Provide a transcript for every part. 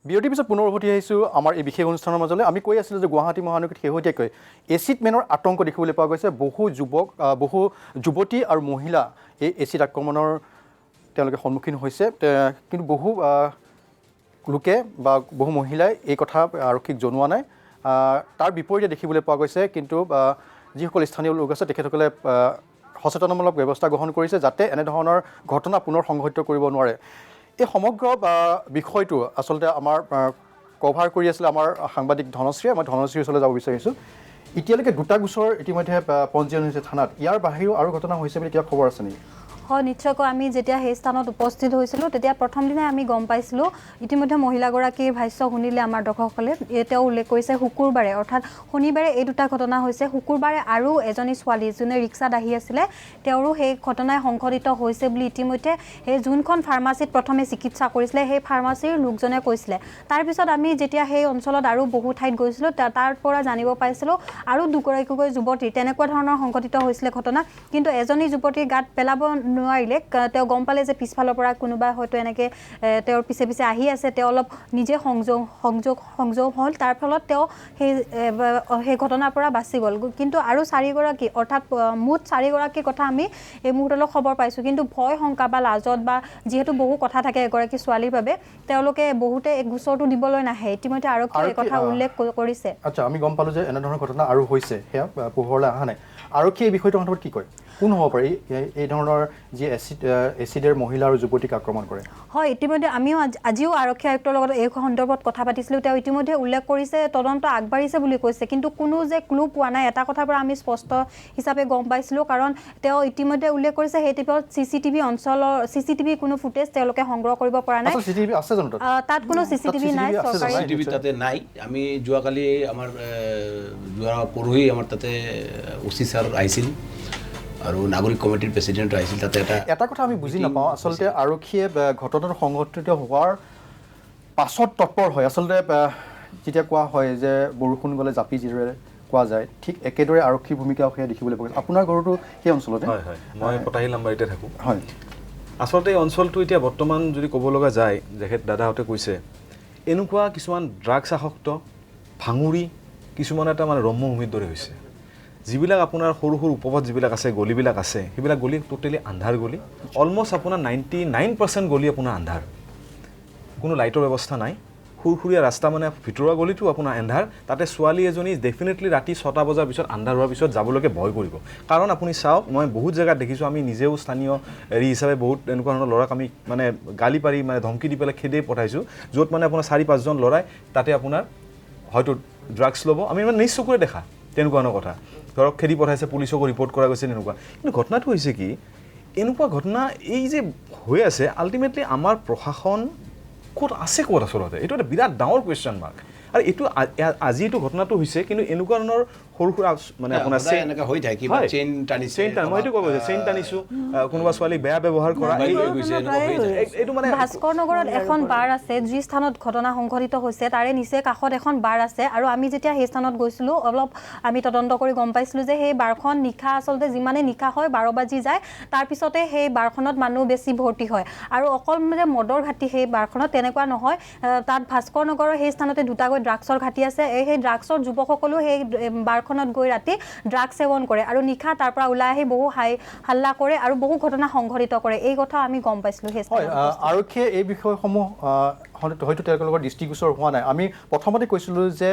বিৰতিৰ পিছত পুনৰ উভতি আহিছোঁ আমাৰ এই বিশেষ অনুষ্ঠানৰ মাজলৈ। আমি কৈ আছিলোঁ যে গুৱাহাটী মহানগৰীত শেহতীয়াকৈ এচিড মেনৰ আতংক দেখিবলৈ পোৱা গৈছে। বহু যুৱক, বহু যুৱতী আৰু মহিলা এই এচিড আক্ৰমণৰ তেওঁলোকে সন্মুখীন হৈছে। কিন্তু বহু লোকে বা বহু মহিলাই এই কথা আৰক্ষীক জনোৱা নাই। তাৰ বিপৰীতে দেখিবলৈ পোৱা গৈছে কিন্তু যিসকল স্থানীয় লোক আছে, তেখেতসকলে সচেতনমূলক ব্যৱস্থা গ্ৰহণ কৰিছে, যাতে এনেধৰণৰ ঘটনা পুনৰ সংঘটিত কৰিব নোৱাৰে। এই সমগ্ৰ বিষয়টো আচলতে আমাৰ কভাৰ কৰি আছিলে আমাৰ সাংবাদিক ধনশ্ৰীয়ে। মই ধনশ্ৰীৰ ওচৰলৈ যাব বিচাৰিছোঁ। এতিয়ালৈকে দুটা গোচৰ ইতিমধ্যে পঞ্জীয়ন হৈছে থানাত। ইয়াৰ বাহিৰেও আৰু ঘটনা হৈছে বুলি কিবা খবৰ আছে নেকি? হয়, নিশ্চয়কৈ। আমি যেতিয়া সেই স্থানত উপস্থিত হৈছিলোঁ, তেতিয়া প্ৰথম দিনাই আমি গম পাইছিলোঁ। ইতিমধ্যে মহিলাগৰাকীৰ ভাষ্য শুনিলে আমাৰ দৰ্শকসকলে। তেওঁ উল্লেখ কৰিছে, শুকুৰবাৰে, অৰ্থাৎ শনিবাৰে এই দুটা ঘটনা হৈছে, শুকুৰবাৰে আৰু এজনী ছোৱালী, যোনে ৰিক্সাত আহি আছিলে, তেওঁৰো সেই ঘটনাই সংঘটিত হৈছে বুলি ইতিমধ্যে সেই যোনখন ফাৰ্মাচীত প্ৰথমে চিকিৎসা কৰিছিলে, সেই ফাৰ্মাচীৰ লোকজনে কৈছিলে। তাৰপিছত আমি যেতিয়া সেই অঞ্চলত আৰু বহু ঠাইত গৈছিলোঁ, তাৰ পৰা জানিব পাইছিলোঁ আৰু দুগৰাকীকৈ যুৱতীৰ তেনেকুৱা ধৰণৰ সংঘটিত হৈছিলে ঘটনা। কিন্তু এজনী যুৱতীৰ গাত পেলাব নোৱাৰিলে। তেওঁ গম পালে যে পিছফালৰ পৰা কোনোবা হয়তো এনেকৈ তেওঁৰ পিছে পিছে আহি আছে। তেওঁ অলপ নিজে সংযোগ হ'ল, তাৰ ফলত তেওঁ সেই ঘটনাৰ পৰা বাচি গ'ল। কিন্তু আৰু চাৰিগৰাকী, অৰ্থাৎ মুঠ চাৰিগৰাকীৰ কথা আমি এই মুহূৰ্তলৈ খবৰ পাইছোঁ। কিন্তু ভয় শংকা বা লাজত বা যিহেতু বহু কথা থাকে এগৰাকী ছোৱালীৰ বাবে, তেওঁলোকে বহুতে এই গোচৰটো দিবলৈ নাহে। ইতিমধ্যে আৰক্ষীয়ে এই কথা উল্লেখ কৰিছে। আচ্ছা, আমি গম পালোঁ যে এনেধৰণৰ ঘটনা আৰু হৈছে, সেয়া পোহৰলৈ অহা নাই। আৰক্ষীয়ে এই বিষয়টো সন্দৰ্ভত কি কয়? কোন হ'ব পাৰে এই ধৰণৰ যি এচিডেৰ মহিলা আৰু যুৱতীক আক্ৰমণ কৰে? হয়, ইতিমধ্যে আমিও আজিও আৰক্ষী আয়ুক্তৰ লগত এই সন্দৰ্ভত কথা পাতিছিলোঁ। তেওঁ ইতিমধ্যে উল্লেখ কৰিছে, তদন্ত আগবাঢ়িছে বুলি কৈছে, কিন্তু কোনো যে ক্লু পোৱা নাই, এটা কথাৰ পৰা আমি স্পষ্ট হিচাপে গম পাইছিলোঁ। কাৰণ তেওঁ ইতিমধ্যে উল্লেখ কৰিছে, সেই টিপত চি চি টিভি অঞ্চলৰ চি চি টিভি কোনো ফুটেজ তেওঁলোকে সংগ্ৰহ কৰিব পৰা নাই। আচল চি চি টিভি আছে জানো তাত? তাত কোনো চি চি তাত টিভি CCTV নাই আছে জানো? চৰকাৰী। নাই। চি টিভি তাতে নাই। আমি যোৱাকালি আমাৰ যোৱা পৰহি আমাৰ তাতে অ' চি ছাৰ আহিছিল আৰু নাগৰিক কমিটিৰ প্ৰেচিডেণ্ট আহিছিল। তাতে এটা এটা কথা আমি বুজি নাপাওঁ, আচলতে আৰক্ষীয়ে ঘটনাটো সংঘটিত হোৱাৰ পাছত তৎপৰ হয়। আচলতে যেতিয়া কোৱা হয় যে বৰষুণ গ'লে জাপি যিদৰে কোৱা যায়, ঠিক একেদৰে আৰক্ষীৰ ভূমিকাও সেয়া দেখিবলৈ পোৱা গৈছে। আপোনাৰ ঘৰটো সেই অঞ্চলতে? হয়, মই ফটাশিল আমবাৰীতে থাকোঁ। আচলতে এই অঞ্চলটো এতিয়া বৰ্তমান যদি ক'ব লগা যায়, তেখেত দাদাহঁতে কৈছে, এনেকুৱা কিছুমান ড্ৰাগছ আসক্ত ভাঙুৰি কিছুমান এটা মানে ৰম্যভূমিৰ দৰে হৈছে। যিবিলাক আপোনাৰ সৰু সৰু উপপথ যিবিলাক আছে, গলিবিলাক আছে, সেইবিলাক গলি টোটেলি আন্ধাৰ গলি। অলমষ্ট আপোনাৰ 99% গলি আপোনাৰ আন্ধাৰ, কোনো লাইটৰ ব্যৱস্থা নাই। সুৰসুৰীয়া ৰাস্তা, মানে ভিতৰুৱা গলিটো আপোনাৰ এন্ধাৰ। তাতে ছোৱালী এজনী ডেফিনেটলি ৰাতি 6টা বজাৰ পিছত, আন্ধাৰ হোৱাৰ পিছত যাবলৈকে ভয় কৰিব। কাৰণ আপুনি চাওক, মই বহুত জেগাত দেখিছোঁ, আমি নিজেও স্থানীয় হেৰি হিচাপে বহুত এনেকুৱা ধৰণৰ ল'ৰাক আমি মানে গালি পাৰি, মানে ধমকি দি পেলাই খেদি পঠাইছোঁ, য'ত মানে আপোনাৰ চাৰি পাঁচজন ল'ৰাই তাতে আপোনাৰ হয়তো ড্ৰাগছ ল'ব। আমি মানে নিজ চকুৰে দেখা তেনেকুৱা ধৰণৰ কথা। ধৰক খেদি পঠাইছে, পুলিচকো ৰিপৰ্ট কৰা গৈছে তেনেকুৱা। কিন্তু ঘটনাটো হৈছে কি, এনেকুৱা ঘটনা এই যে হৈ আছে, আল্টিমেটলি আমাৰ প্ৰশাসন ক'ত আছে, ক'ত আচলতে, এইটো এটা বিৰাট ডাঙৰ কুৱেশ্যন মাৰ্ক। আৰু এইটো আজি এইটো ঘটনাটো হৈছে, কিন্তু এনেকুৱা ধৰণৰ সৰু সুৰা মানে আপোনাৰ সদায় এনেকুৱা হৈ থাকে, কিবা চেইন টানিছে, চেইন টান, মই এইটো ক'ব বিচাৰিছোঁ, চেইন টানিছোঁ, কোনোবা ছোৱালীক বেয়া ব্যৱহাৰ কৰা, মোবাইল লৈ গৈছে, এনেকুৱা হৈ থাকে। এইটো মানে ভাস্কৰ নগৰত এখন বাৰ আছে, যি স্থানত ঘটনা সংঘটিত হৈছে তাৰে নিচে কাষত এখন বাৰ আছে। আৰু আমি যেতিয়া সেই স্থানত গৈছিলোঁ, অলপ আমি তদন্ত কৰি গম পাইছিলোঁ যে সেই বাৰখন নিশা, আচলতে যিমানে নিশা হয়, 12 বাজি যায়, তাৰপিছতে সেই বাৰখনত মানুহ বেছি ভৰ্তি হয়। আৰু অকল যে মদৰ ঘাটি সেই বাৰখনত তেনেকুৱা নহয়, তাত ভাস্কৰ নগৰৰ সেই স্থানতে দুটাকৈ ড্ৰাগছৰ ঘাটি আছে। এই সেই ড্ৰাগছৰ যুৱকসকলো সেই বাৰখনত গৈ ৰাতি ড্ৰাগছ সেৱন কৰে আৰু নিশা তাৰ পৰা ওলাই আহি বহু হাই হাল্লা কৰে আৰু বহু ঘটনা সংঘটিত কৰে। এই কথা আমি গম পাইছিলোঁ সেই স্থানত উপস্থিত। আৰক্ষীয়ে এই বিষয়সমূহ হয়তো তেওঁলোকৰ দৃষ্টিগোচৰ হোৱা নাই। আমি প্ৰথমতে কৈছিলোঁ যে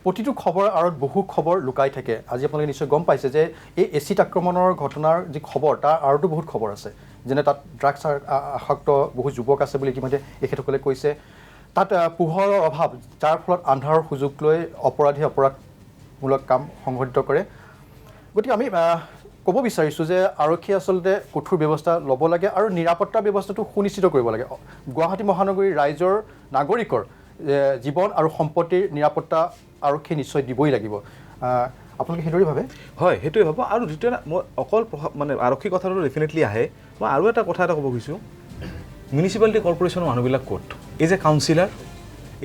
প্ৰতিটো খবৰৰ আঁৰত বহু খবৰ লুকাই থাকে। আজি আপোনালোকে নিশ্চয় গম পাইছে যে এই এচিড আক্ৰমণৰ ঘটনাৰ যি খবৰ, তাৰ আঁৰতো বহুত খবৰ আছে। যেনে তাত ড্ৰাগছ আসক্ত বহু যুৱক আছে বুলি ইতিমধ্যে এখেতসকলে কৈছে। তাত পোহৰৰ অভাৱ, যাৰ ফলত আন্ধাৰৰ সুযোগ লৈ অপৰাধীয়ে অপৰাধমূলক কাম সংঘটিত কৰে। গতিকে আমি ক'ব বিচাৰিছোঁ যে আৰক্ষীয়ে আচলতে কঠোৰ ব্যৱস্থা ল'ব লাগে আৰু নিৰাপত্তা ব্যৱস্থাটো সুনিশ্চিত কৰিব লাগে। গুৱাহাটী মহানগৰীৰ ৰাইজৰ, নাগৰিকৰ জীৱন আৰু সম্পত্তিৰ নিৰাপত্তা আৰক্ষীয়ে নিশ্চয় দিবই লাগিব। আপোনালোকে সেইদৰে ভাবে? হয়, সেইটোৱে ভাবোঁ। আৰু দ্বিতীয়, মই অকল মানে আৰক্ষী কথাটো ডেফিনেটলি আহে, মই আৰু এটা কথা এটা ক'ব খুজিছোঁ। মিউনিচিপালিটি কৰ্পৰেশ্যনৰ মানুহবিলাক ক'ত? এই যে কাউন্সিলাৰ,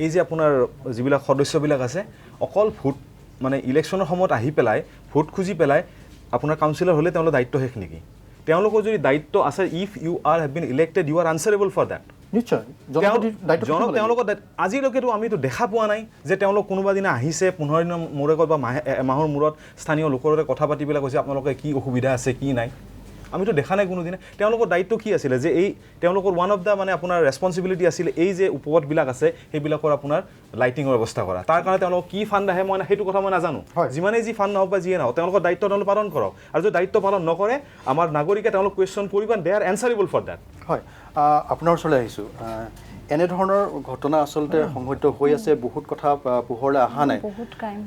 এই যে আপোনাৰ যিবিলাক সদস্যবিলাক আছে, অকল ভোট মানে ইলেকশ্যনৰ সময়ত আহি পেলাই ভোট খুজি পেলাই আপোনাৰ কাউন্সিলাৰ হ'লে তেওঁলোকৰ দায়িত্ব শেষ নেকি? তেওঁলোকৰ যদি দায়িত্ব আছে, if you are have been elected, you are answerable for that. নিশ্চয় তেওঁলোকৰ আজিলৈকেতো আমিতো দেখা পোৱা নাই যে তেওঁলোক কোনোবা দিনা আহিছে 15 দিনৰ মূৰেকত বা এমাহৰ মূৰত স্থানীয় লোকৰ লগত কথা পাতি পেলাই কৈছে আপোনালোকে কি অসুবিধা আছে কি নাই, আমিতো দেখা নাই কোনোদিনে। তেওঁলোকৰ দায়িত্ব কি আছিলে যে এই তেওঁলোকৰ ওৱান অফ the মানে আপোনাৰ ৰেচপনচিবিলিটি আছিলে এই যে উপপথবিলাক আছে সেইবিলাকৰ আপোনাৰ লাইটিঙৰ ব্যৱস্থা কৰা। তাৰ কাৰণে তেওঁলোকক কি ফাণ্ড আহে মই সেইটো কথা মই নাজানো, যিমানেই যি ফাণ্ড নহওক বা যিয়ে নহওক তেওঁলোকৰ দায়িত্ব তেওঁলোক পালন কৰক। আৰু যদি দায়িত্ব পালন নকৰে আমাৰ নাগৰিকে তেওঁলোক কুৱেশ্যন কৰিব, they are answerable for that. হয়, আপোনাৰ ওচৰলৈ আহিছোঁ। এনেধৰণৰ ঘটনা আচলতে সংঘটিত হৈ আছে, বহুত কথা পোহৰলৈ অহা নাই।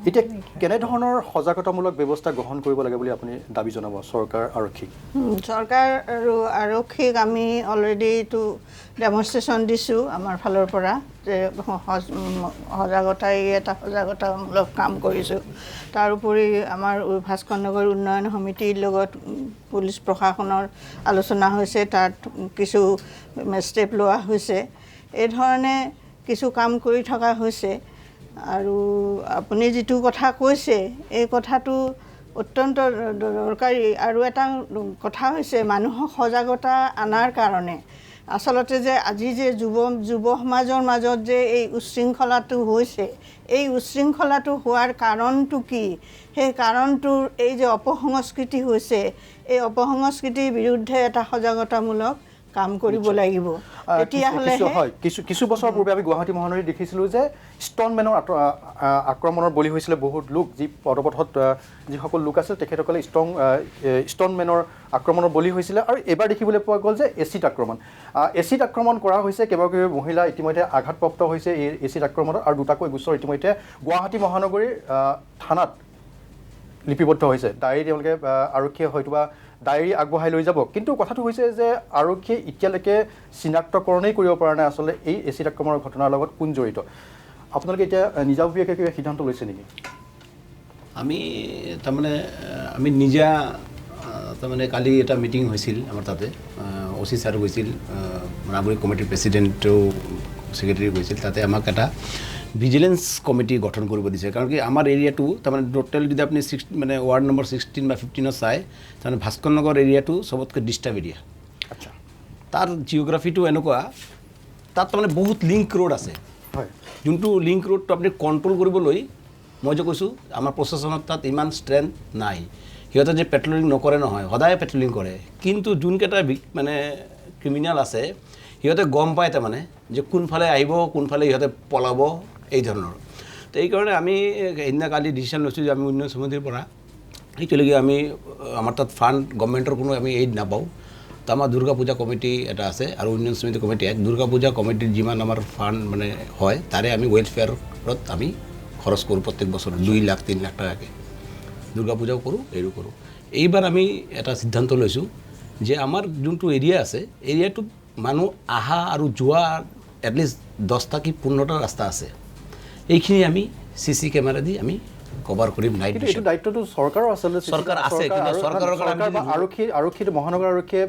এতিয়া কেনেধৰণৰ সজাগতামূলক ব্যৱস্থা গ্ৰহণ কৰিব লাগে বুলি আপুনি দাবী জনাব চৰকাৰ আৰক্ষীক? চৰকাৰ আৰু আৰক্ষীক আমি অলৰেডি এইটো ডেমনষ্ট্ৰেশ্যন দিছোঁ আমাৰ ফালৰ পৰা যে সজাগতা, এই এটা সজাগতামূলক কাম কৰিছোঁ। তাৰোপৰি আমাৰ ভাস্কৰ নগৰ উন্নয়ন সমিতিৰ লগত পুলিচ প্ৰশাসনৰ আলোচনা হৈছে, তাত কিছু ষ্টেপ লোৱা হৈছে। এই ধৰণে কিছু কাম কৰি থকা হৈছে। আৰু আপুনি যিটো কথা কৈছে এই কথাটো অত্যন্ত দৰকাৰী। আৰু এটা কথা হৈছে মানুহক সজাগতা অনাৰ কাৰণে আচলতে যে আজি যে যুৱ সমাজৰ মাজত যে এই উচ্ছৃংখলাটো হৈছে, এই উচ্ছৃংখলাটো হোৱাৰ কাৰণটো কি, সেই কাৰণটোৰ এই যে অপসংস্কৃতি হৈছে, এই অপসংস্কৃতিৰ বিৰুদ্ধে এটা সজাগতামূলক কাম কৰিব লাগিব। তেতিয়াহ'লে হয়, কিছু বছৰ পূৰ্বে আমি গুৱাহাটী মহানগৰীত দেখিছিলোঁ যে ষ্টনমেনৰ আক্ৰমণৰ বলি হৈছিলে বহুত লোক। যি পদপথত যিসকল লোক আছিল তেখেতসকলে ষ্টনমেনৰ আক্ৰমণৰ বলি হৈছিলে। আৰু এইবাৰ দেখিবলৈ পোৱা গ'ল যে এচিড আক্ৰমণ, এচিড আক্ৰমণ কৰা হৈছে, কেইবাগৰাকী মহিলা ইতিমধ্যে আঘাতপ্ৰাপ্ত হৈছে এই এচিড আক্ৰমণত। আৰু দুটাকৈ গোচৰ ইতিমধ্যে গুৱাহাটী মহানগৰীৰ থানাত লিপিবদ্ধ হৈছে। ডায়েৰী তেওঁলোকে আৰক্ষীয়ে হয়তোবা ডায়েৰী আগবঢ়াই লৈ যাব। কিন্তু কথাটো হৈছে যে আৰক্ষীয়ে এতিয়ালৈকে চিনাক্তকৰণেই কৰিব পৰা নাই আচলতে এই এচিড আক্ৰমণৰ ঘটনাৰ লগত কোন জড়িত। আপোনালোকে এতিয়া নিজাববীয়াকৈ কিবা সিদ্ধান্ত লৈছে নেকি? আমি তাৰমানে আমি নিজা তাৰমানে কালি এটা মিটিং হৈছিল আমাৰ তাতে, অ' চি ছাৰ গৈছিল, নাগৰিক কমিটিৰ প্ৰেচিডেণ্টো ছেক্ৰেটেৰী গৈছিল। তাতে আমাক এটা ভিজিলেন্স কমিটি গঠন কৰিব দিছে। কাৰণ কি আমাৰ এৰিয়াটো তাৰমানে টোটেল যদি আপুনি মানে ৱাৰ্ড নম্বৰ 16 বা 15 চায়, তাৰমানে ভাস্কৰ নগৰ এৰিয়াটো চবতকৈ ডিষ্টাৰ্ব এৰিয়া। আচ্ছা, তাৰ জিঅ'গ্ৰাফিটো এনেকুৱা, তাত তাৰমানে বহুত লিংক ৰোড আছে। হয়, যোনটো লিংক ৰোডটো আপুনি কণ্ট্ৰল কৰিবলৈ মই যে কৈছোঁ আমাৰ প্ৰশাসনত তাত ইমান ষ্ট্ৰেংথ নাই। সিহঁতে যে পেট্ৰলিং নকৰে নহয়, সদায় পেট্ৰলিং কৰে, কিন্তু যোনকেইটা মানে ক্ৰিমিনেল আছে সিহঁতে গম পায় তাৰমানে যে কোনফালে আহিব, কোনফালে সিহঁতে পলাব, এই ধৰণৰ। তো এইকাৰণে আমি সেইদিনা কালি ডিচিশ্যন লৈছোঁ যে আমি উন্নয়ন সমিতিৰ পৰা এতিয়ালৈকে আমি আমাৰ তাত ফাণ্ড গভৰ্ণমেণ্টৰ কোনো আমি এইড নাপাওঁ। তো আমাৰ দুৰ্গা পূজা কমিটি এটা আছে আৰু উন্নয়ন সমিতি কমিটি এক। দুৰ্গা পূজা কমিটিৰ যিমান আমাৰ ফাণ্ড মানে হয় তাৰে আমি ৱেলফেয়াৰত আমি খৰচ কৰোঁ প্ৰত্যেক বছৰ 2 লাখ 3 লাখ টকাকৈ। দুৰ্গা পূজাও কৰোঁ, এইৰো কৰোঁ। এইবাৰ আমি এটা সিদ্ধান্ত লৈছোঁ যে আমাৰ যোনটো এৰিয়া আছে এৰিয়াটোত মানুহ অহা আৰু যোৱা এটলিষ্ট 10টা কি 15টা ৰাস্তা আছে, এইখিনি আমি চি চি কেমেৰা দি আমি কভাৰ কৰিম। নাইট এইটো দায়িত্বটো চৰকাৰৰ আচলতে, চৰকাৰ আছে, কিন্তু চৰকাৰৰ আৰক্ষী আৰক্ষী মহানগৰ আৰক্ষীয়ে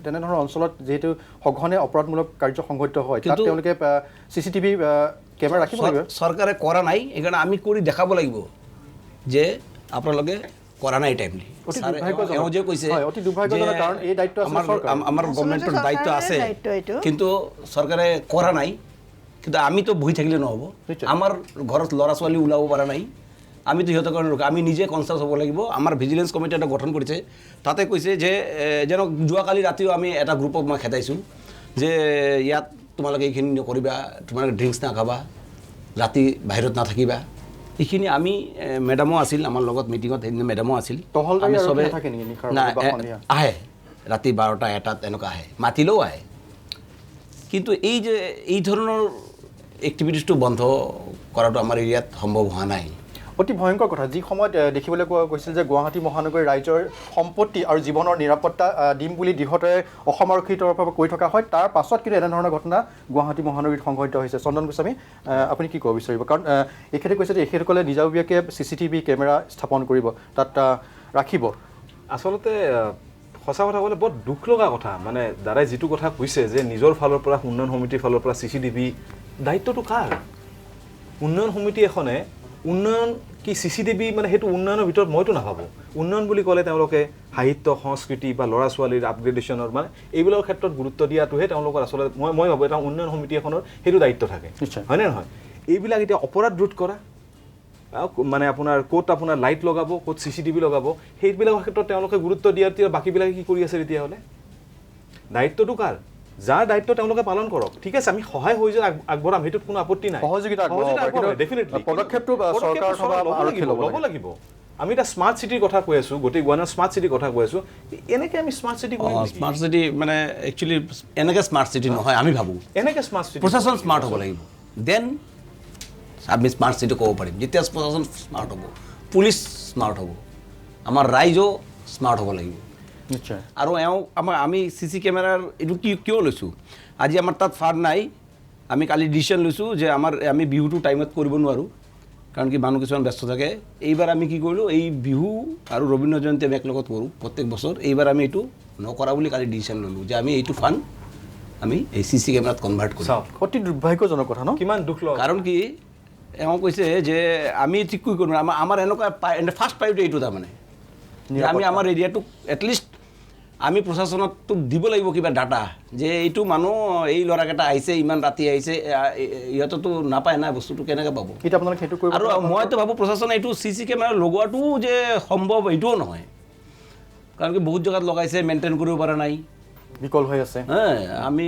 তেনেধৰণৰ অঞ্চলত যিহেতু সঘনে অপৰাধমূলক কাৰ্য সংঘটিত হয় তাত তেওঁলোকে চি চি টিভি কেমেৰা ৰাখিব লাগিব। চৰকাৰে কৰা নাই, সেইকাৰণে আমি কৰি দেখাব লাগিব যে আপোনালোকে কৰা নাই টাইমলি। যে কৈছে আমাৰ গভৰ্ণমেণ্টৰ দায়িত্ব আছে, কিন্তু চৰকাৰে কৰা নাই। কিন্তু আমিতো বহি থাকিলে নহ'ব, আমাৰ ঘৰত ল'ৰা ছোৱালী ওলাব পৰা নাই, আমিতো সিহঁতৰ কাৰণে আমি নিজে কনচিয়াছ হ'ব লাগিব। আমাৰ ভিজিলেন্স কমিটি এটা গঠন কৰিছে, তাতে কৈছে যে যেন যোৱাকালি ৰাতিও আমি এটা গ্ৰুপক মই খেদাইছোঁ যে ইয়াত তোমালোকে এইখিনি নকৰিবা, তোমালোকে ড্ৰিংকছ নাখাবা, ৰাতি বাহিৰত নাথাকিবা। এইখিনি আমি মেডামো আছিল আমাৰ লগত মিটিঙত, সেইদিনা মেডামো আছিল। আমি চবে নাই আহে ৰাতি 12টা 1টাত এনেকুৱা আহে, মাতিলেও আহে। কিন্তু এই যে এই ধৰণৰ এক্টিভিটিছটো বন্ধ কৰাটো আমাৰ এৰিয়াত সম্ভৱ হোৱা নাই। অতি ভয়ংকৰ কথা। যি সময়ত দেখিবলৈ পোৱা গৈছিল যে গুৱাহাটী মহানগৰীৰ ৰাইজৰ সম্পত্তি আৰু জীৱনৰ নিৰাপত্তা দিম বুলি দৃঢ়তাৰে অসম আৰক্ষীৰ তৰফৰ পৰা কৈ থকা হয়, তাৰ পাছত কিন্তু এনেধৰণৰ ঘটনা গুৱাহাটী মহানগৰীত সংঘটিত হৈছে। চন্দন গোস্বামী, আপুনি কি ক'ব বিচাৰিব? কাৰণ এখেতে কৈছে যে এখেতসকলে নিজাববীয়াকৈ চি চি টিভি কেমেৰা স্থাপন কৰিব, তাত ৰাখিব। আচলতে সঁচা কথা ক'লে বৰ দুখ লগা কথা, মানে দাদাই যিটো কথা কৈছে যে নিজৰ ফালৰ পৰা উন্নয়ন সমিতিৰ ফালৰ পৰা চি চি টিভি দায়িত্বটো কাৰ? উন্নয়ন সমিতি এখনে উন্নয়ন কি চি চি টিভি মানে সেইটো উন্নয়নৰ ভিতৰত মইতো নাভাবোঁ। উন্নয়ন বুলি ক'লে তেওঁলোকে সাহিত্য, সংস্কৃতি বা ল'ৰা ছোৱালীৰ আপগ্ৰেডেশ্যনৰ মানে এইবিলাকৰ ক্ষেত্ৰত গুৰুত্ব দিয়াটোহে তেওঁলোকৰ আচলতে মই ভাবোঁ এটা উন্নয়ন সমিতি এখনৰ সেইটো দায়িত্ব থাকে, হয়নে নহয়? এইবিলাক এতিয়া অপৰাধ ৰোধ কৰা, মানে আপোনাৰ ক'ত আপোনাৰ লাইট লগাব, ক'ত CCTV লগাব, সেইবিলাকৰ ক্ষেত্ৰত তেওঁলোকে গুৰুত্ব দিয়াৰ বাকীবিলাকে কি কৰি আছে তেতিয়াহ'লে? দায়িত্বটো কাৰ? যাৰ দায়িত্ব তেওঁলোকে পালন কৰক। ঠিক আছে, আমি সহায় হৈ যে আগবঢ়াম, সেইটোত কোনো আপত্তি নাই, সহযোগিতা ডেফিনেটলি পদক্ষেপটো চৰকাৰ ল'ব লাগিব। আমি এটা স্মাৰ্ট চিটিৰ কথা কৈ আছোঁ, গোটেই গুৱাহাটীৰ স্মাৰ্ট চিটিৰ কথা কৈ আছোঁ, এনেকৈ আমি স্মাৰ্ট চিটি স্মাৰ্ট চিটি মানে একচুৱেলি এনেকৈ স্মাৰ্ট চিটি নহয়, আমি ভাবোঁ এনেকৈ স্মাৰ্ট চিটি প্ৰশাসন স্মাৰ্ট হ'ব লাগিব, then আমি স্মাৰ্ট চিটি ক'ব পাৰিম। যেতিয়া প্ৰশাসন স্মাৰ্ট হ'ব, পুলিচ স্মাৰ্ট হ'ব, আমাৰ ৰাইজো স্মাৰ্ট হ'ব লাগিব। নিশ্চয়। আৰু এওঁ আমাৰ আমি CC কেমেৰাৰ এইটো কি কিয় লৈছোঁ, আজি আমাৰ তাত ফাণ্ড নাই, আমি কালি ডিচিশ্যন লৈছোঁ যে আমাৰ আমি বিহুটো টাইমত কৰিব নোৱাৰোঁ, কাৰণ কি মানুহ কিছুমান ব্যস্ত থাকে। এইবাৰ আমি কি কৰিলোঁ, এই বিহু আৰু ৰবীন্দ্ৰ জয়ন্তী আমি একেলগত কৰোঁ প্ৰত্যেক বছৰ, এইবাৰ আমি এইটো নকৰা বুলি কালি ডিচিশ্যন ল'লোঁ যে আমি এইটো ফাণ্ড আমি এই CC কেমেৰাত কনভাৰ্ট কৰিম। অতি দুৰ্ভাগ্যজনক কথা ন, কিমান দুখ লগা। কাৰণ কি এওঁ কৈছে যে আমি ঠিক কৰি কৰিম, আমাৰ এনেকুৱা ফাৰ্ষ্ট প্ৰায়ৰিটি এইটো, তাৰমানে আমি আমাৰ এৰিয়াটোক এটলিষ্ট আমি প্ৰশাসনতটোক দিব লাগিব কিবা ডাটা যে এইটো মানুহ এই ল'ৰাকেইটা আহিছে, ইমান ৰাতি আহিছে, ইহঁততো নাপায় না বস্তুটো, কেনেকৈ পাব? এতিয়া আপোনালোকে সেইটো কৰিব। আৰু মইতো ভাবোঁ প্ৰশাসনে এইটো CC camera লগোৱাটোও যে সম্ভৱ এইটোও নহয়, কাৰণ কি বহুত জেগাত লগাইছে, মেইনটেইন কৰিব পৰা নাই, বিকল হৈ আছে। আমি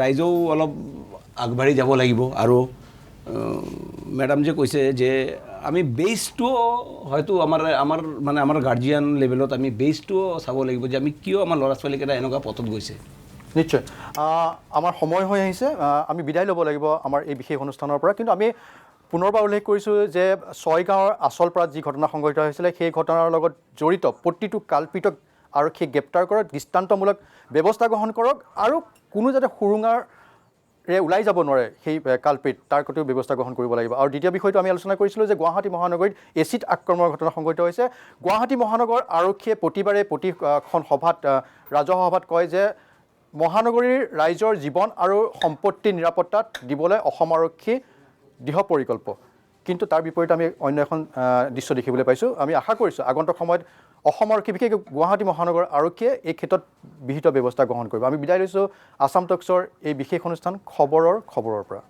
ৰাইজেও অলপ আগবাঢ়ি যাব লাগিব। আৰু মেডাম যে কৈছে যে আমি বেছটোও হয়তো আমাৰ আমাৰ মানে আমাৰ গাৰ্জিয়ান লেভেলত আমি বেছটোও চাব লাগিব যে আমি কিয় আমাৰ ল'ৰা ছোৱালীকেইটা এনেকুৱা পথত গৈছে। নিশ্চয়, আমাৰ সময় হৈ আহিছে, আমি বিদায় ল'ব লাগিব আমাৰ এই বিশেষ অনুষ্ঠানৰ পৰা। কিন্তু আমি পুনৰবাৰ উল্লেখ কৰিছোঁ যে ছয়গাঁৱৰ আচলপাৰাত যি ঘটনা সংঘটিত হৈছিলে, সেই ঘটনাৰ লগত জড়িত প্ৰতিটো কালপিতক আৰক্ষীয়ে গ্ৰেপ্তাৰ কৰক, দৃষ্টান্তমূলক ব্যৱস্থা গ্ৰহণ কৰক আৰু কোনো যাতে সুৰুঙাৰ ওলাই যাব নোৱাৰে সেই কালপিত, তাৰ প্ৰতিও ব্যৱস্থা গ্ৰহণ কৰিব লাগিব। আৰু দ্বিতীয় বিষয়টো আমি আলোচনা কৰিছিলোঁ যে গুৱাহাটী মহানগৰীত এচিড আক্ৰমণৰ ঘটনা সংঘটিত হৈছে। গুৱাহাটী মহানগৰ আৰক্ষীয়ে প্ৰতিবাৰে প্ৰতিখন সভাত, ৰাজহুৱা সভাত কয় যে মহানগৰীৰ ৰাইজৰ জীৱন আৰু সম্পত্তি নিৰাপত্তাত দিবলৈ অসম আৰক্ষী দৃঢ় পৰিকল্প। কিন্তু তাৰ বিপৰীতে আমি অন্য এখন দৃশ্য দেখিবলৈ পাইছোঁ। আমি আশা কৰিছোঁ আগন্তুক সময়ত অসম আৰক্ষী, বিশেষকৈ গুৱাহাটী মহানগৰ আৰক্ষীয়ে এই ক্ষেত্ৰত বিহিত ব্যৱস্থা গ্ৰহণ কৰিব। আমি বিদায় লৈছোঁ আছাম টক্সৰ এই বিশেষ অনুষ্ঠান খবৰৰ খবৰৰ পৰা।